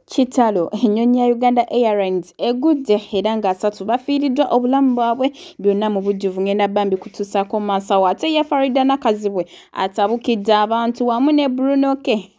Kitalo, ennyonyi ya Uganda Airlines egudde era nga 3 bafiiriddwa obulamu bwabwe byonna mu bujjuvu. Ngenda bambi kutuusaako maaso awo. Ate ye Farida Nakazibwe atabukidde abantu wamu ne Bruno K.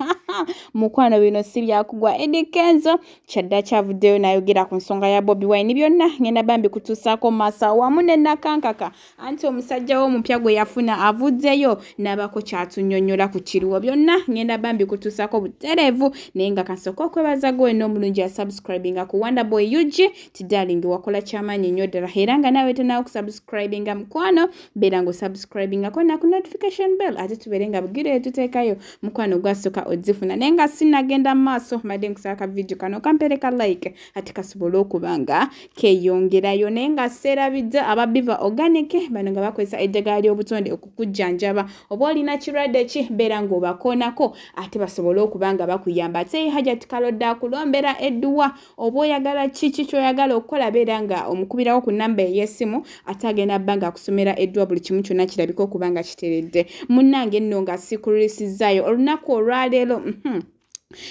Mukwano bino si byakugwa. Eddy Kenzo kyadda kyavuddeyo n'ayogera ku nsonga ya Bobi Wine. Byonna ngenda bambi kutuusaako maaso awo wamu ne Nakankaka, anti omusajja w'omupya gwe yafuna avuddeyo n'abako kyatunnyonnyola ku kiriwo. Byonna ngenda bambi kutuusaako butereevu, naye nga kansooka okwebaza gwe n'omulungi ya subscribinga ku Wonder Boy UG ti darling, wakola kyamaanyi nnyo ddala, era nga naawe tonawo kusubscribinga mukwano, beera ng'osubscribingako na ku notification bell, ate tubeere nga bugire tuteekayo mukwano gwasooka ozifuna. Naye nga sinnagenda mu maaso, mbadde nkusaba ka video kano kampereka like ate kasobole okuba nga keeyongerayo. Naye nga seerabidde aba Biva Organic, bano nga bakozesa eddagala ly'obutonde okukujjanjaba oba olina kirwadde ki, beera ng'obakoonako ate basobole okuba nga bakuyamba. Ate Hajat Kalodde akulombera edduwa, oba oyagala kiki ky'oyagala okukola, beera nga omukubirawo ku namba ey'essimu, ate agenda bba nga akusomera edduwa, buli kimu kyonna kirabika okuba nga kiteredde. Munnange nno nga sikulwisizaayo olunaku olwaleero,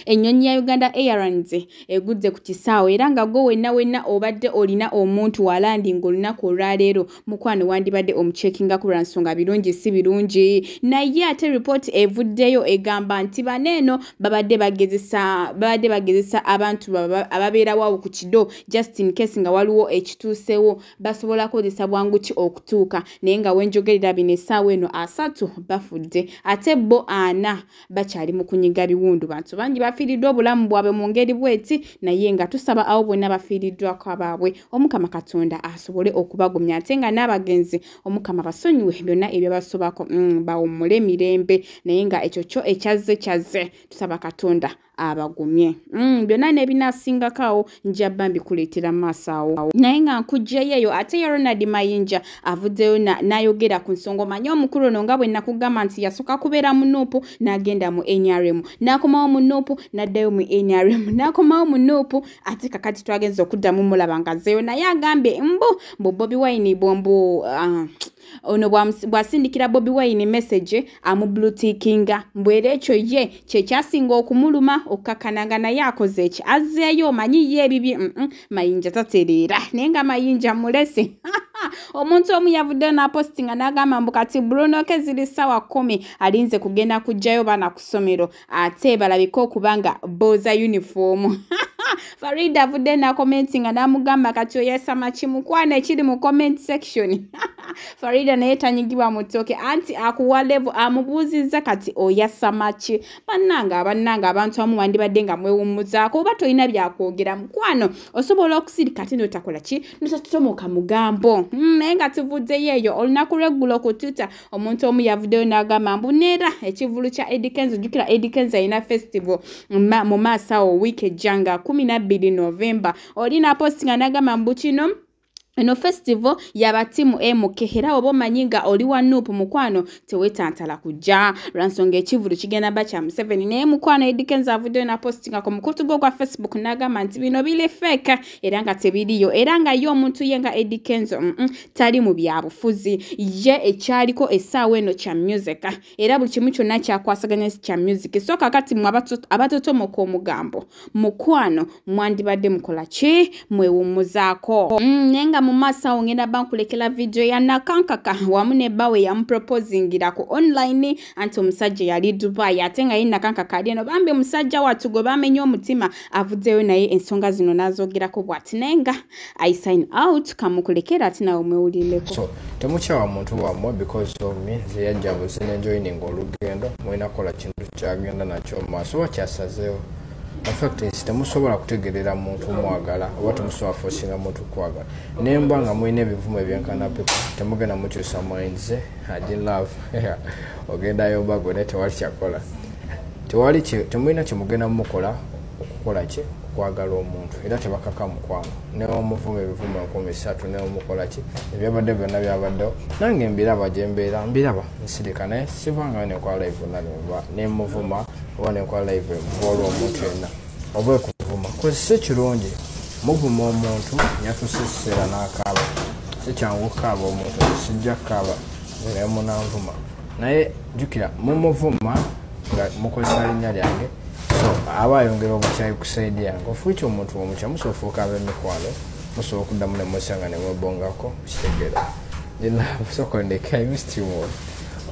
ennyonyi ya Uganda Airlines egudde ku kisaawe, era nga gwe wenna wenna obadde olina omuntu walandinga olunaku olwaleero, mukwano wandibadde omucheckingako lwa nsonga birungi si birungi. Naye ate ripooti evuddeyo egamba nti bano eno babadde bagezesa abantu ababeerawo awo ku kido, just in case nga waliwo ekituusewo basobola kukozesa bwangu ki okutuuka. Naye nga wenjogerera bino essaawa eno 3 bafudde, ate bo 4 bakyali mu kunyiga biwundu. Bantu bangi bafiiriddwa obulamu bwabwe mu ngeri bweti, naye nga tusaba abo bonna bafiiriddwako abaabwe Omukama Katonda asobole okubagumya, ate nga n'abagenzi Omukama basonyiwe byonna ebyabasobako, bawummule mirembe. Naye nga ekyo kyo ekyazze kyazze, tusaba Katonda abagumye. Byonna n'ebinaasingako awo nja bambi kuleetera maaso awo. Naye nga nkuggyeyo eyo, ate ye Ronald Mayinja avuddeyo n'ayogera ku nsonga. Omanyi omukulu ono nga bwe nakugamba nti yasooka kubeera mu NUP n'agenda mu NRM, n'akomawo mu NUP n'addayo mu NRM, n'akomawo mu NUP, ate kakati twagenze okuddamu mulaba nga azzeeyo. Naye agambye mbu Bobi Wine mbu ono bw'asindikira Bobi Wine message amublutickinga, mbu era ekyo ye kye kyasinga okumuluma okukakkananga naye akoze eki azzeeyo. Omanyi ye ebibye Mayinja tatereera, naye nga Mayinja mulese. Omuntu omu yavuddeyo n'apostinga n'agamba mbu kati Bruno K ziri 10:00 alinze kugenda kuggyayo baana ku ssomero, ate balabike okuba nga booza uniform. Farida avudde n'akomentinga n'amugamba kati oyasama ki mukwano ekiri mu comment section. Farida naye tanyigibwa mu ttooke, anti akuwa level amubuuzizza kati oyasama ki. Bannange abantu abamu wandibadde nga mwewummuzaako, oba tolina byakwogera mukwano osobola okusirika ate n'otakola ki, n'otatomoka mugambo. Naye nga tuvuddeyo eyo, olunaku lw'eggulo ku Twitter omuntu omu yavuddeyo n'agamba mbu neera ekivvulu kya Eddy Kenzo, jjukira Eddy Kenzo alina festival mu maaso awo wiiki ejja nga 12 November. Oli n'apostinga n'agamba mbu kino eno festival yaba ttiimu MK, era oba omanyi nga oli wa NUP mukwano teweetantala kujja lwa nsonga ekivvulu kigenda ba kya Museveni. Naye mukwano Eddy Kenzo avuddeyo n'apostinga ku mukutu gwe ogwa Facebook n'agamba nti bino biri fake era nga tebiriyo, era nga ye omuntu ye nga Eddy Kenzo tali mu byabufuzi, ye ekyaliko essaawa eno kya music, era buli kimu kyonna kyakwasaganya kya music. So kakati mmwe abatotomoka omugambo mukwano mwandibadde mukola ki, mwewummuzaako. Naye nga mu maaso awo ngenda ba nkulekera video ya Nakankaka wamu ne bbawe yamuproposingira ku online, anti omusajja yali Dubai, ate nga ye Nakankaka ali eno. Bambi omusajja wattu gwe bamenye omutima avuddeyo naye ensonga zino n'azoogerako bw'ati. Naye nga I sign out, kamukulekera ate nawe mwewulireko. So temukyawa muntu wammwe because of me, nze yajja buzi ne joining olugendo, mulina kukola kintu kyagenda nakyo mu maaso oba kyasazeewo. In fact, temusobola kutegerera muntu mwagala oba temusobola forcinga muntu kwagala. Naye mba nga mulina ebivumo ebyenkana pepa, temugenda mukyusa minds, I didn't love. Ogendayo mbago naye tewali kyakola. Tewali temulina kyemugenda mukola okukola ki okwagala omuntu, era tebakaka mukwano. Ne omuvuma ebivumo 3000 ne omukola ki ebyabadde byonna byabaddewo. Nange mbiraba gye mbeera, mbiraba nsirika, naye sivangayo nenkola live ne muvuma oba nenkola live envuba olw'omuntu yenna oba ekuvuma. Kozi si kirungi muvuma omuntu yatuuse ekiseera n'akaaba. Si kyangu kukaaba omuntu, sijja kukaaba naye munanvuma. Naye jjukira mumuvuma nga mukozesa linnya lyange, So aba ayongera obukyayi ku side yange. Ofuuki omuntu omukya musobola ofuuka ab'emikwano, musobola okuddamu ne mwesanga ne mwebongako, okitegeera. Sooka ndeke, I missed you more.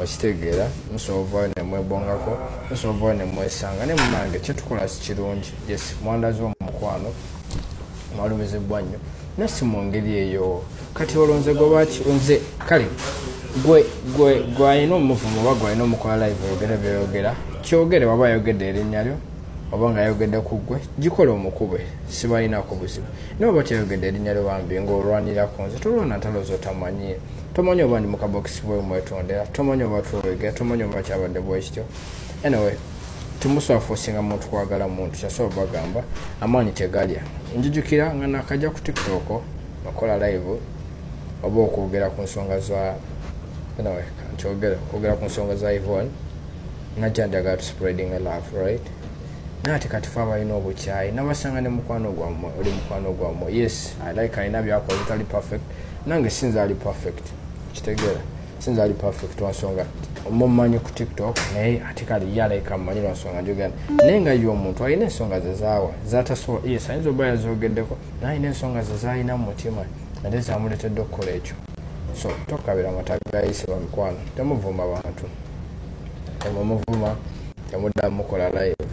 Okitegeera, musobola ovaayo ne mwebongako, musobola ovaayo ne mwesanga ne munange. Kyetukola si kirungi. Yes, mwandaze omukwano, mwalumizibwa nnyo, naye si mu ngeri eyo. Kati olwo nze gwe nze kale gwe gwe gwalina omuvumo oba gwalina omukola live, oyogere byeyogera, kyogere. Waba ayogedde erinnya lyo oba nga ayogedde ku ggwe, gikola omukube, sibalinako buzibu. Naye oba teyogedde erinnya lyo, bambi ng'olwanirako nze, tolwana ntalo zotamanyi. Tomanyi oba ndi mukabokisi bwe mwetondera, tomanyi oba twewegera, tomanyi oba kyabadde bwe kityo. Anyway, temusobola forcinga muntu kwagala muntu. Kyasobola bagamba amaanyi tegalya. Njijukira nga nakajja ku TikTok nakola live oba okwogera ku nsonga za, anyway, nkyogere, okwogera ku nsonga za Yvonne, najja njagala to spreading a love, right? Naye ate kati fe abalina obukyayi nabasanga ne mukwano gwammwe, oli mukwano gwammwe. Yes, I like alina byakola bitali perfect, nange sinza ali perfect, kitegeera, sinza ali perfect lwansonga mumanyi ku TikTok. Naye ate kale ye alayika mumanyi lwansonga njogera naye, nga ye omuntu alina ensonga ze zaawa zatasobola. Yes, ayinza oba yazogeddeko, naye alina ensonga ze zaalina mu mutima ate zamuleetedde okukola ekyo. So tokabira mata gayise. Bamikwano, temuvuma bantu, temumuvuma, temuddamu mukola live.